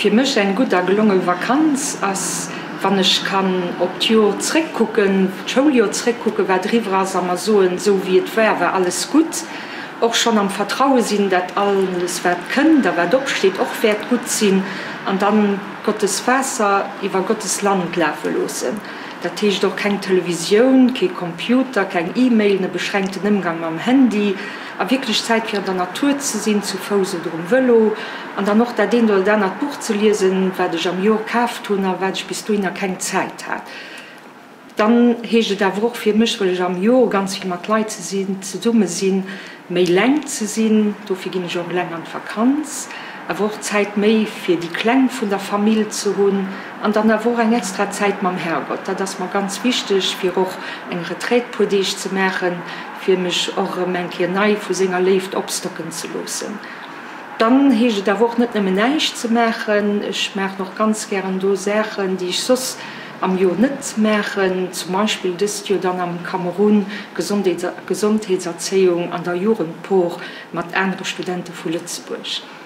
Fir mech eng gutt a gelonge Vakanz ass, wann ech kann op d'Jor zréckkucken, d'Schouljoer zréckkucken, wat eriwwer ass, a mer soen, esou wéi et war, war alles gutt. Och schonn am Vertraue sinn, dat alles wat kënnt a wat opsteet och wäert gutt sinn, an dann Gottes Waasser iwwer Gottes Land lafe loossen. Dat heescht och keng Televisioun, kee Computer, keng E-Mailen, e beschränkten Ëmgang mam Handy a wierklech Zäit fir an der Natur ze sinn, zu Fouss oder um Vëlo, an dann och dat eent oder dat anert Buch ze liesen, wat ech am Jor kaaft hunn a wat ech bis dohinner keng Zäit hat. Dann heescht et awer och fir mech, wëll ech am Jor ganz vill mat Leit ze sinn, zesumme sinn, méi leng ze sinn, dofir ginn ech och eleng an d'Vakanz, awer och Zäit méi fir déi Kleng vun der Famill ze hunn an dann awer och eng extra Zäit mam Herrgott. Dat ass mer ganz wichteg, fir och eng Retraite puer Deeg ze maachen, fir mech och erëm eng Kéier nei vu senger Léift opstocken ze loossen. Dann heescht et awer och net nëmmen näischt ze maachen. Ech maachen och ganz gären do Saachen, déi ech soss am Joer net maachen. Zum Beispill dëst Joer dann am Kamerun Gesondheetserzéiung an der Jugendpor mat anere Studente vu Lëtzebuerg.